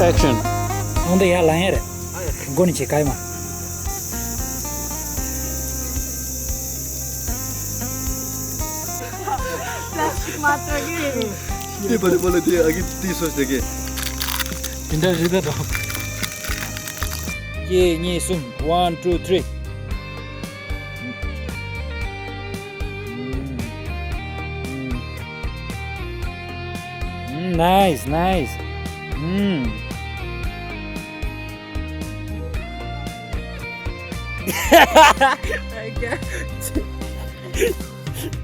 action. Onde ya la here. Goni che kai ma. Plastic मात्र के के बोले त्यो अघि ती सोच्थे के Tinda rida do. Ye ni sum 1 2 3. Nice, nice.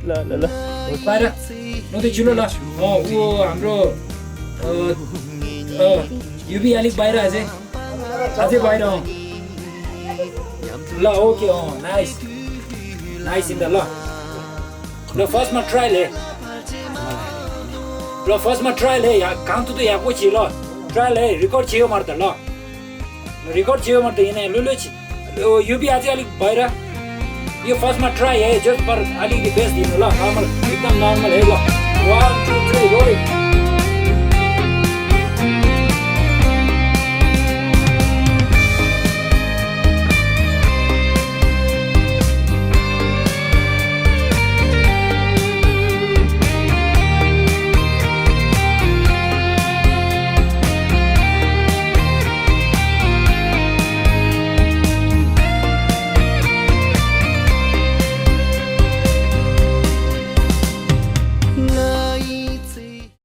La la la. Para. No te chulo la. Oh, वो हाम्रो युबी अलिक बाहिर अझै बाहिर ल okay nice nice in the law फर्स्टमा ट्रायल है ल फर्स्टमा ट्रायल है काम त यहाँ पछि ल ट्रायल है रेकर्ड छियो मार त ल रेकर्ड छियो मार त यहाँ लुलु युबी अझै अलिक बाहिर यो फर्स्टमा ट्राई है जस्ट पर अलिकति बेस्ट दिनु ल नर्मल एकदम नर्मल है ल 1 2 3 रोलिङ